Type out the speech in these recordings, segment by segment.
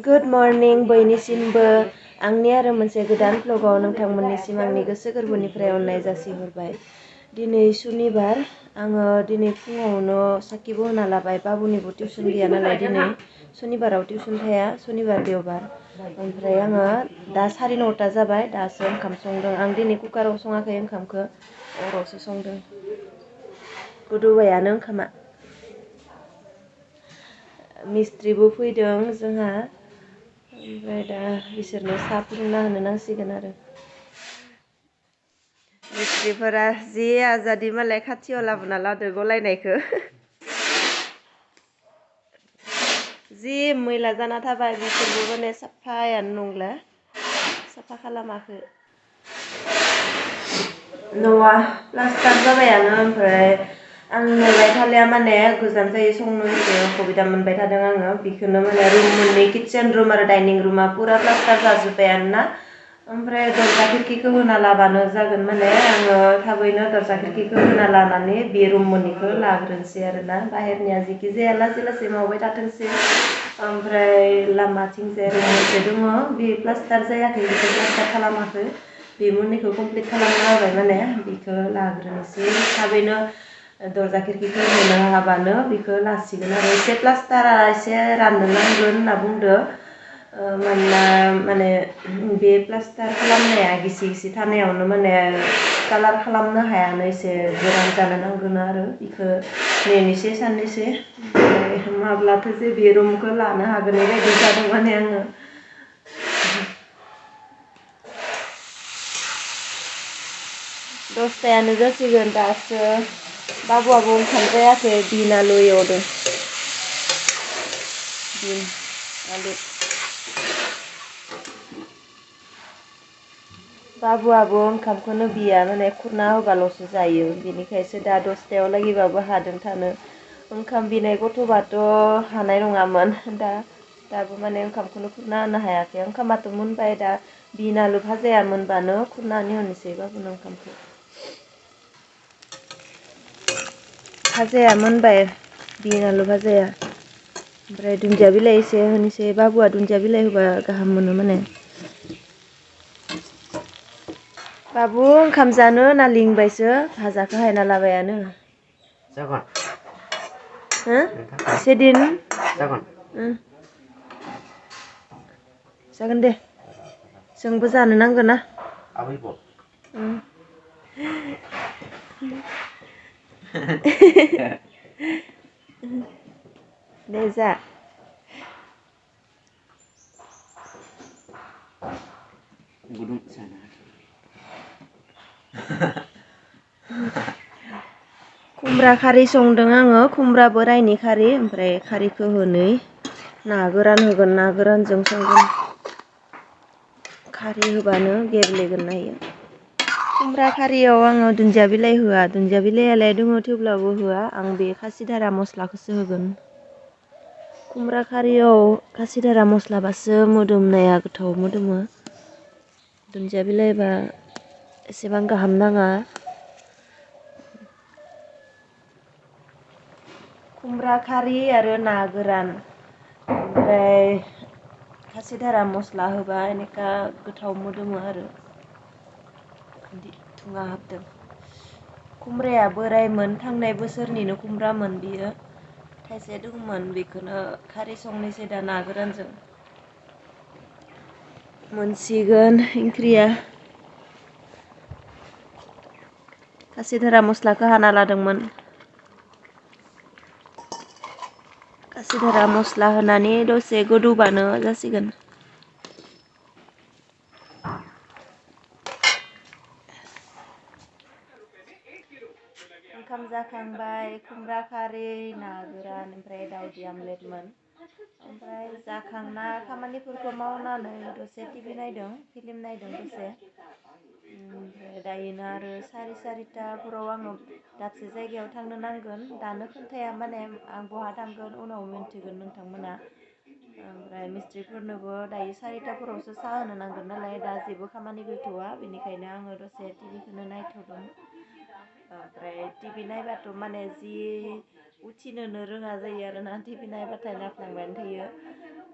Good morning बयनिसिमबो आंनि आरो मोनसे गोदान ब्लगाव नोंथांमोननिसिम आंनि गोसो गोरबोनिफ्राय अननाय जासिहरबाय। दिनै सुनिबार आङो दिनै फुङावनो साखिबो होना लाबाय। बाबुनिबो टिउसन गैया नालाय दिनै सुनिबाराव टिउसन थाया, सुनिबार देवबार। ओमफ्राय आङो दा 9:30 जाबाय, दासो ओंखाम संदों। आं दिनै कुकाराव सङाखै ओंखामखौ, अरावसो संदों। गोदौबायानो ओंखामा। मिस्ट्रिबो फैदों जोंहा, ओमफ्राय दा बिसोरनो साहा फुदुंना होनो नांसिगोन आरो। मिस्ट्रिफोरा जि आजादि मालाय खाथियाव लाबोना लादो गलायनायखौ। जि मैला जाना थाबाय, बिसोरबो माने साफायानो नंला, साफा खालामाखै। न'आ प्लास्टार जाबायानो, ओमफ्राय आं नुबाय थालिया माने गोजान जायो संनो एसे असुबिदा मोनबाय थादों आङो। बेखौनो माने रुम मोननै किटचेन रुम आरो डाइनिं रुमा पुरा प्लास्टार जाजोब्बायानो ना। ओमफ्राय दरजा खिरखिखौ होना लाबानो जागोन, माने आङो थाबैनो दरजा खिरखिखौ होना लानानै बे रुम मोननैखौ लाग्रोनोसै आरोना। बाहेरनिया जिखि जाया लासै लासै मावबाय थाथोंसै। ओमफ्राय लामाथिंजाय रुम मोनसे दङ, बे प्लास्टार जायाखै, बेखौ प्लास्टार खालामाखै। बे मोननैखौ कमप्लिट खालामना होबाय माने, बेखौ लाग्रोनोसै। थाबैनो दरजा खिरखिखौ होनो हाबानो बेखौ लासिगोन आरो। एसे प्लास्टारा एसे राननो नांगोन होनना बुंदों। मानोना माने बे प्लास्टार खालामनाया गिसि गिसि थानायावनो माने कालार खालामनो हायानो, एसे गोरान जानो नांगोन आरो। बेखौ नेनोसै साननैसो, ओमफ्राय माब्लाथो जे बे रुमखौ लानो हागोन बेबायदि जादों माने आङो। दसतायानो जासिगोन, दासो बाबुआबो ओंखाम जायाखै, बिन आलु एवदों। बिन आलु। बाबुआबो ओंखामखौनो बिया, माने खुरना होबाल'सो जायो। बेनिखायसो दा 10तायाव लागिबाबो हादों थानो। ओंखाम बिनाय गथ'बाथ' हानाय नङामोन। दाबो माने ओंखामखौनो खुरना होनो हायाखै। ओंखामाथ' मोनबाय, दा बिन आलु भाजाया मोनबानो खुरनानै होनोसै बाबुनो ओंखामखौ। भाजाया मोनबाय, बिन आलु भाजाया। ओमफ्राय दुन्दिया बिलाइ एसे होनोसै। बाबुआ दुन्दिया बिलाइ होबा गाहाम मोनो माने। बाबु ओंखाम जानो होनना लिंबायसो, भाजाखौ हायना लाबायानो। जागोन। हो? एसे दिन। जागोन। जागोन दे, जोंबो जानो नांगोन ना। आबैखौ। दे जा। गुदुं जाना। खुमब्रा खारै संदों आङो, खुमब्रा बोरायनि खारै, ओमफ्राय खारैखौ हनै ना गोरान होगोन, ना गोरानजों संगोन। खारै होबानो गेब्लेगोन ना इयो। खुमब्रा खारियाव आङो दुन्दिया बिलाइ होआ, दुन्दिया बिलाइयालाय दङ थेवब्लाबो होआ। आं बे खासिधारा मस्लाखौसो होगोन। खुमब्रा खारियाव खासिधारा मस्लाबासो मोदोमनाया गोथाव मोदोमो। दुन्दिया बिलाइबा एसेबां गाहाम नाङा। खुमब्रा खारि आरो ना गोरान, ओमफ्राय खासिधारा मस्ला होबा एनेका गोथाव मोदोमो आरो। धुङा हाबदों। खुमब्राया बोरायमोन, थांनाय बोसोरनिनो खुमब्रामोन बियो। थाइसे दंमोन, बेखौनो खारै संनोसै दा ना गोरानजों। मोनसिगोन ओंख्रिया। खासिधारा मस्लाखौ हाना लादोंमोन। खासिधारा मस्ला होनानै दसे गोदौबानो जासिगोन। ओंखाम जाखांबाय, खुमब्रा खारै, ना गोरान, ओमफ्राय दाउदै आमलेटमोन। ओमफ्राय जाखांना खामानिफोरखौ मावनानै दसे टिभि नायदों, फिल्म नायदों दसे। ओमफ्राय दायोनो आरो 4:30फोराव आङो दाबसे जायगायाव थांनो नांगोन। दानो खोन्थाया माने आं बहा थांगोन, उनाव मिन्थिगोन नोंथांमोना। ओमफ्राय मिस्ट्रिफोरनोबो दायो 4:30फोरावसो साहा होनो नांगोन नालाय, दा जेबो खामानि गैथ'वा, बेनिखायनो आङो दसे टिभिखौनो नायथ'दों। ओमफ्राय टिभि नायबाथ' माने जि उथिनोनो रोङा जायो आरोना टिभि नायबाथाय नाफ्लांबायानो थायो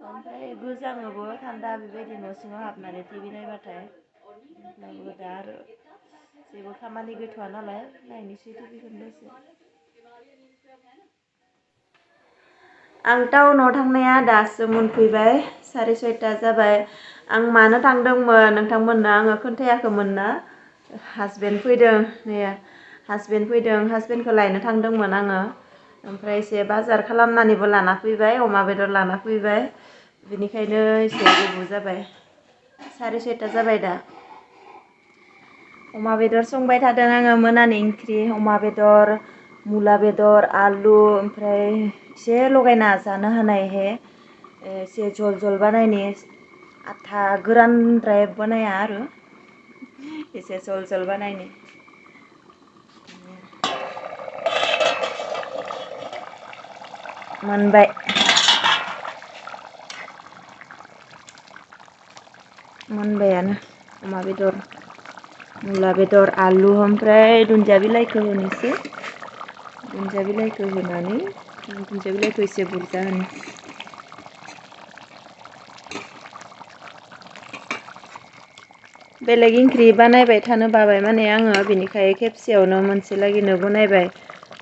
ओमफ्राय गोजाङोबो थान्दा बेबायदि न' सिङाव हाबनानै टिभि नायबाथाय होमब्लाबो दा आरो जेबो खामानि गैथ'आ नालाय नायनोसै टिभिखौनो दसे। आं टाउनाव थांनाया दासो मोनफैबाय 6:30 जाबाय। आं मानो थांदोंमोन नोंथांमोननो आङो खोन्थायाखैमोन ना हासबेन्ड फैदों नै हासबेन्डखौ लायनो थांदोंमोन आङो ओमफ्राय एसे बाजार खालामनानैबो लाना फैबाय अमा बेदर लाना फैबाय बेनिखायनो एसे गोबाव जाबाय 6:30 जाबाय दा। अमा बेदर संबाय थादों आङो मोनानि ओंख्रि अमा बेदर मुला बेदर आलु ओमफ्राय एसे लगायना जानो हानायहे एसे जल जल बानायनि आथा गोरानद्राय बानाया आरो एसे जल जल बानायनि मोनबाय मोनबायानो अमा बेदर मुला बेदर आलु ओमफ्राय दुन्दिया बिलाइखौ होनोसै दुन्दिया बिलाइखौ होनानै दुन्दिया बिलाइखौ एसे बुरजा होनो बेलेग ओंख्रि बानायबाय थानो बाबाय माने आङो बिनिखाय खेबसेयावनो मोनसे लागिनो बनायबाय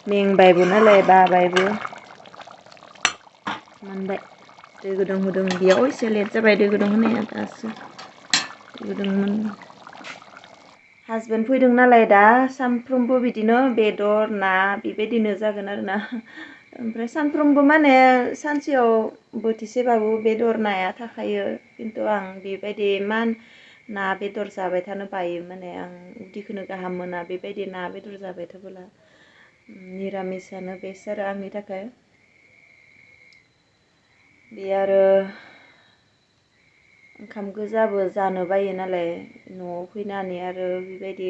मेंबायबो नालाय बाबायबो मोनबाय दै गुदुं गुदुं बेयाव एसे लेट जाबाय दै गुदुं होनाया दासो दै गुदुंमोन हासबेन्ड फैदों नालाय दा सानफ्रोमबो बिदिनो बेदर ना बेबायदिनो जागोन आरोना ओमफ्राय सानफ्रोमबो माने सानसेयाव बोथिसेबाबो बेदर नाया थाखायो खिन्थु आं बेबायदि इमान ना बेदर जाबाय थानो बायो माने आं उदैखौनो गाहाम मोना बेबायदि ना बेदर जाबाय थाबोला निरामिसानो बेस्ट आरो आंनि थाखाय बे आरो ओंखाम गोजाबो जानो बायो नालाय न'आव फैनानै आरो बेबायदि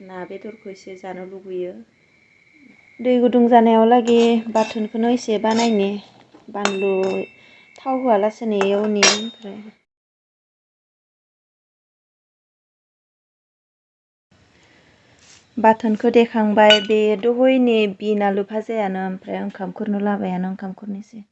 ना बेदरखौ एसे जानो लुगैयो दै गुदुं जानायाव लागै बाथोनखौनो एसे बानायनि बानलु थाव होआलासेनो एवनि ओमफ्राय बाथोनखौ देखांबाय बे दहयनि बिन आलु भाजायानो ओमफ्राय ओंखाम खुरनो लाबायानो ओंखाम खुरनोसै